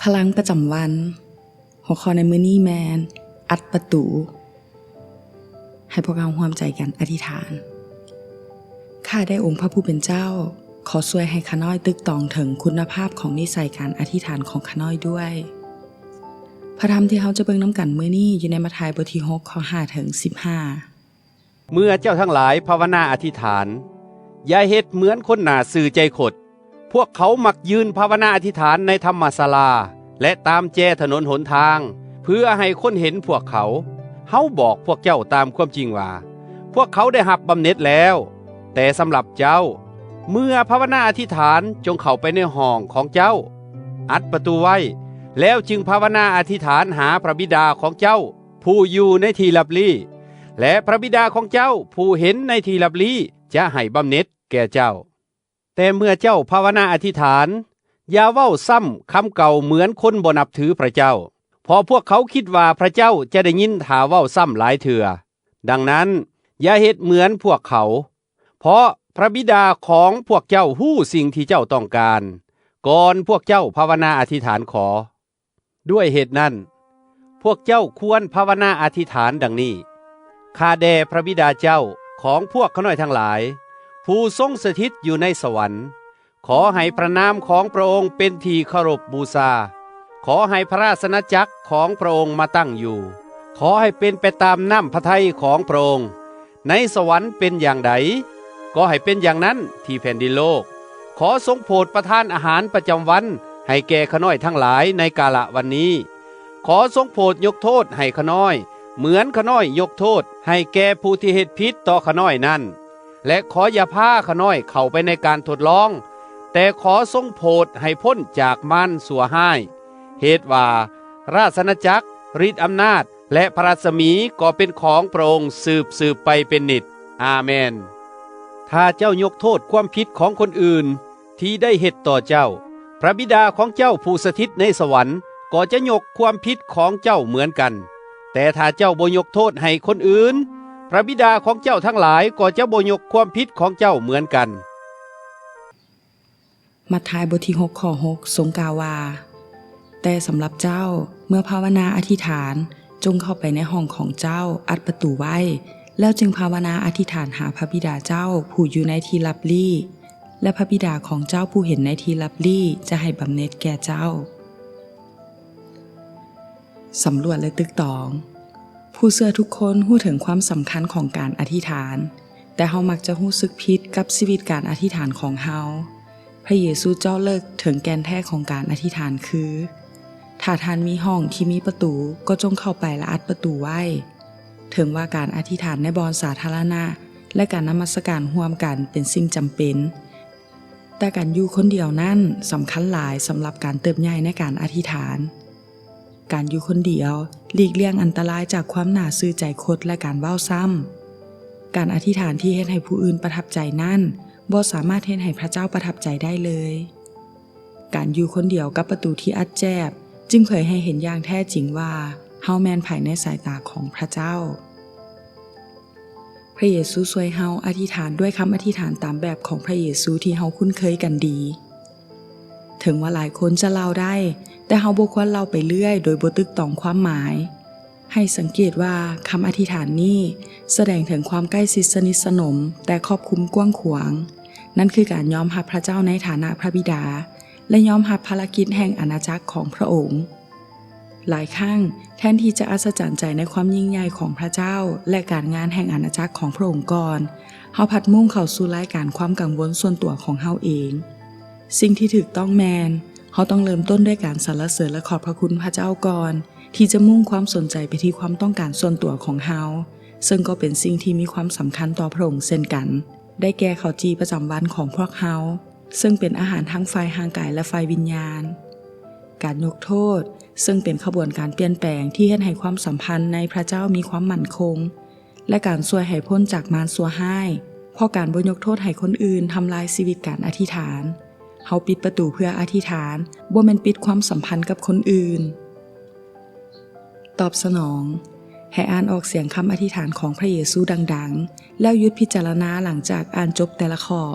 ພະລັງປະຈຳວັນ. ຫົວຂໍ້ໃນມື້ນີ້ແມ່ນ ອັດປະຕູ. ໃຫ້ພວກເຮົາຮ່ວມໃຈກັນອະທິຖານ. ຂ້າແດ່ອົງພະຜູ້ເປັນເຈົ້າ, ຂໍຊ່ວຍໃຫ້ຂ້ານ້ອຍຕຶກຕອງເຖິງຄຸນນະພາບຂອງນິໄສການອະທິຖານຂອງຂ້ານ້ອຍດ້ວຍ. ພະທຳທີ່ເຮົາຈະເບິ່ງນຳກັນມື້ນີ້ຢູ່ໃນມັດທາຍບົດທີຫົກ ຂໍ້ຫ້າເຖິງສິບຫ້າ. ເມື່ອເຈົ້າທັງຫຼາຍພາວະນາອະທິຖານ, ຢ່າເຮັດເໝືອນຄົນໜ້າຊື່ໃຈຄົດ. ພວກເຂົາມັກຢືນພາວະນາອະທິຖານໃນທຳມະສາລາ ແລະ ຕາມແຈຖະໜົນຫົນທາງ, ເພື່ອໃຫ້ຄົນເຫັນພວກເຂົາ. ເຮົາບອກພວກເຈົ້າຕາມຄວາມຈິງວ່າ, ພວກເຂົາໄດ້ຮັບບຳເໜັດແລ້ວ. ແຕ່ສຳລັບເຈົ້າ, ເມື່ອພາວະນາອະທິຖານ, ຈົ່ງເຂົ້າໄປໃນຫ້ອງຂອງເຈົ້າ, ອັດປະຕູໄວ້, ແລ້ວຈຶ່ງພາວະນາອະທິຖານຫາພະບິດາຂອງເຈົ້າ ຜູ້ຢູ່ໃນທີ່ລັບລີ້, ແລະ ພະບິດາຂອງເຈົ້າຜູ້ເຫັນໃນທີ່ລັບລີ້ຈະໃຫ້ບຳເໜັດແກ່ເຈົ້າ. ແຕ່ເມື່ອເຈົ້າພາວະນາອະທິຖານ, ຢ່າເວົ້າຊ້ຳຄຳເກົ່າເໝືອນຄົນບໍ່ນັບຖືພຣະເຈົ້າ, ເພາະພວກເຂົາຄິດວ່າພຣະເຈົ້າຈະໄດ້ຍິນຖ້າເວົ້າຊ້ຳຫຼາຍເທື່ອ. ດັ່ງນັ້ນ, ຢ່າເຮັດເໝືອນພວກເຂົາ, ເພາະພຣະບິດາຂອງພວກເຈົ້າຮູ້ສິ່ງທີ່ເຈົ້າຕ້ອງການ, ກ່ອນພວກເຈົ້າພາວະນາອະທິຖານຂໍ. ດ້ວຍເຫດນັ້ນ, ພວກເຈົ້າຄວນພາວະນາອະທິຖານດັ່ງນີ້, ຂ້າແດ່ພຣະບິດາເຈົ້າຂອງພວກຂ້ານ້ອຍທັງຫຼາຍ, ຜູ້ຊົງສະຖິດຢູ່ໃນສະຫວັນ, ຂໍໃຫ້ພຣະນາມຂອງພຣະອົງເປັນທີ່ເຄົາລົບບູຊາ. ຂໍໃຫ້ພຣະລາຊະອານາຈັກຂອງພຣະອົງມາຕັ້ງຢູ່. ຂໍໃຫ້ເປັນໄປຕາມນ້ຳພຣະໄທຂອງພຣະອົງ. ໃນສະຫວັນເປັນຢ່າງໃດ, ກໍໃຫ້ເປັນຢ່າງນັ້ນທີ່ແຜ່ນດິນໂລກ. ຂໍຊົງໂຜດປະທານອາຫານປະຈຳວັນໃຫ້ແກ່ຂ້ານ້ອຍທັງຫຼາຍໃນກາລະວັນນີ້. ຂໍຊົງໂຜດຍົກໂທດໃຫ້ຂ້ານ້ອຍ, ເໝືອນຂ້ານ້ອຍຍົກໂທດໃຫ້ແກ່ຜູ້ທີ່ເຮັດຜິດຕໍ່ຂ້ານ້ອຍນັ້ນ. ແລະ ຂໍຢ່າພາຂ້ານ້ອຍເຂົ້າໄປໃນການທົດລອງ, ແຕ່ຂໍຊົງໂຜດໃຫ້ພົ້ນຈາກມານຊົ່ວຮ້າຍ. ເຫດວ່າ ລາຊະອານາຈັກ, ລິດອຳນາດ ແລະ ພຣະລັດສະໝີກໍເປັນຂອງພຣະອົງສືບໆໄປເປັນນິດ. ອາເມນ. ຖ້າເຈົ້າຍົກໂທດຄວາມຜິດຂອງຄົນອື່ນທີ່ໄດ້ເຮັດຕໍ່ເຈົ້າ, ພຣະບິດາຂອງເຈົ້າຜູ້ສະຖິດໃນສະຫວັນກໍຈະຍົກຄວາມຜິດຂອງເຈົ້າເໝືອນກັນ. ແຕ່ຖ້າເຈົ້າບໍ່ຍົກໂທດໃຫ້ຄົນອື່ນ, ພຣະບິດາຂອງເຈົ້າທັງຫຼາຍກໍຈະບໍ່ຍົກຄວາມຜິດຂອງເຈົ້າເໝືອນກັນ. ມັດທາຍບົດທີຫົກ ຂໍ້ຫົກ ຊົງກ່າວວ່າ, ແຕ່ສຳລັບເຈົ້າ, ເມື່ອພາວະນາອະທິຖານ, ຈົ່ງເຂົ້າໄປໃນຫ້ອງຂອງເຈົ້າ, ອັດປະຕູໄວ້, ແລ້ວຈຶ່ງພາວະນາອະທິຖານຫາພະບິດາເຈົ້າຜູ້ຢູ່ໃນທີ່ລັບລີ້, ແລະ ພະບິດາຂອງເຈົ້າຜູ້ເຫັນໃນທີ່ລັບລີ້ຈະໃຫ້ບຳເໜັດແກ່ເຈົ້າ. ສຳຫຼວດ ແລະ ຕຶກຕອງ. ຜູ້ເຊື່ອທຸກຄົນຮູ້ເຖິງຄວາມສຳຄັນຂອງການອະທິຖານ, ແຕ່ເຮົາມັກຈະຮູ້ສຶກຜິດກັບຊີວິດການອະທິຖານຂອງເຮົາ. ພຣະເຢຊູເຈາະເລິກເຖິງແກ່ນແທ້ຂອງການອະທິຖານຄື, ຖ້າທ່ານມີຫ້ອງທີ່ມີປະຕູ, ກໍຈົ່ງເຂົ້າໄປ ແລະ ອັດປະຕູໄວ້. ເຖິງວ່າການອະທິຖານໃນບ່ອນສາທາລະນະ ແລະ ການນະມັດສະການຮ່ວມກັນເປັນສິ່ງຈຳເປັນ, ແຕ່ການຢູ່ຄົນດຽວນັ້ນສຳຄັນຫຼາຍສຳລັບການເຕີບໃຫຍ່ໃນການອະທິຖານ. ການຢູ່ຄົນດຽວຫຼີກລ່ຽງອັນຕະລາຍຈາກຄວາມໜ້າຊື່ໃຈຄົດ ແລະ ການເວົ້າຊ້ຳ. ການອະທິຖານທີ່ເຮັດໃຫ້ຜູ້ອື່ນປະທັບໃຈນັ້ນ ບໍ່ສາມາດເຮັດໃຫ້ພຣະເຈົ້າປະທັບໃຈໄດ້ເລີຍ. ການຢູ່ຄົນດຽວກັບປະຕູທີ່ອັດແຈບ ຈຶ່ງເຜີຍໃຫ້ເຫັນຢ່າງແທ້ຈິງວ່າເຮົາແມ່ນໃຜໃນສາຍຕາຂອງພຣະເຈົ້າ. ພຣະເຢຊູຊ່ວຍເຮົາອະທິຖານດ້ວຍຄຳອະທິຖານຕາມແບບຂອງພຣະເຢຊູທີ່ເຮົາຄຸ້ນເຄີຍກັນດີ. ເຖິງວ່າຫຼາຍຄົນຈະເລົ່າໄດ້, ແຕ່ເຮົາບໍ່ຄວນເລົ່າໄປເລື້ອຍໂດຍບໍ່ຕຶກຕອງຄວາມໝາຍ. ໃຫ້ສັງເກດວ່າຄຳອະທິຖານນີ້ສະແດງເຖິງຄວາມໃກ້ຊິດສະໜິດສະໜົມ, ແຕ່ຄອບຄຸມກວ້າງຂວາງ. ນັ້ນຄືການຍອມຮັບພຣະເຈົ້າໃນຖານະພຣະບິດາ ແລະ ຍອມຮັບພາລະກິດແຫ່ງອານາຈັກຂອງພຣະອົງ. ຫຼາຍຄັ້ງ, ແທນທີ່ຈະອັດສະຈັນໃຈໃນຄວາມຍິ່ງໃຫຍ່ຂອງພຣະເຈົ້າ ແລະ ການງານແຫ່ງອານາຈັກຂອງພຣະອົງກ່ອນ, ເຮົາພັດມຸ່ງເຂົ້າສູ່ລາຍການຄວາມກັງວົນສ່ວນຕົວຂອງເຮົາເອງ. ສິ່ງທີ່ຖືກຕ້ອງແມ່ນ, ເຮົາຕ້ອງເລີ່ມຕົ້ນດ້ວຍການສັນລະເສີນ ແລະ ຂອບພຣະຄຸນພຣະເຈົ້າກ່ອນ, ທີ່ຈະມຸ່ງຄວາມສົນໃຈໄປທີ່ຄວາມຕ້ອງການສ່ວນຕົວຂອງເຮົາ, ເຊິ່ງກໍເປັນສິ່ງທີ່ມີຄວາມສຳຄັນຕໍ່ພຣະອົງເຊັ່ນກັນ. ໄດ້ແກ່ເຂົ້າຈີ່ປະຈຳວັນຂອງພວກເຮົາ, ເຊິ່ງເປັນອາຫານທັງຝ່າຍຮ່າງກາຍ ແລະ ຝ່າຍວິນຍານ. ການຍົກໂທດ, ເຊິ່ງເປັນຂະບວນການປ່ຽນແປງທີ່ເຮັດໃຫ້ຄວາມສຳພັນໃນພຣະເຈົ້າມີຄວາມໝັ້ນຄົງ, ແລະ ການຊ່ວຍໃຫ້ພົ້ນຈາກມານຊົ່ວຮ້າຍ, ເພາະການບໍ່ຍົກໂທດໃຫ້ຄົນອື່ນທຳລາຍຊີວິດການອະທິຖານ. ເຮົາປິດປະຕູເພື່ອອະທິຖານ, ບໍ່ແມ່ນປິດຄວາມສຳພັນກັບຄົນອື່ນ. ຕອບສະໜອງ. ໃຫ້ອ່ານອອກສຽງຄຳອະທິຖານຂອງພຣະເຢຊູດັງໆ, ແລ້ວຢຸດພິຈາລະນາຫຼັງຈາກອ່ານຈົບແຕ່ລະຂໍ້.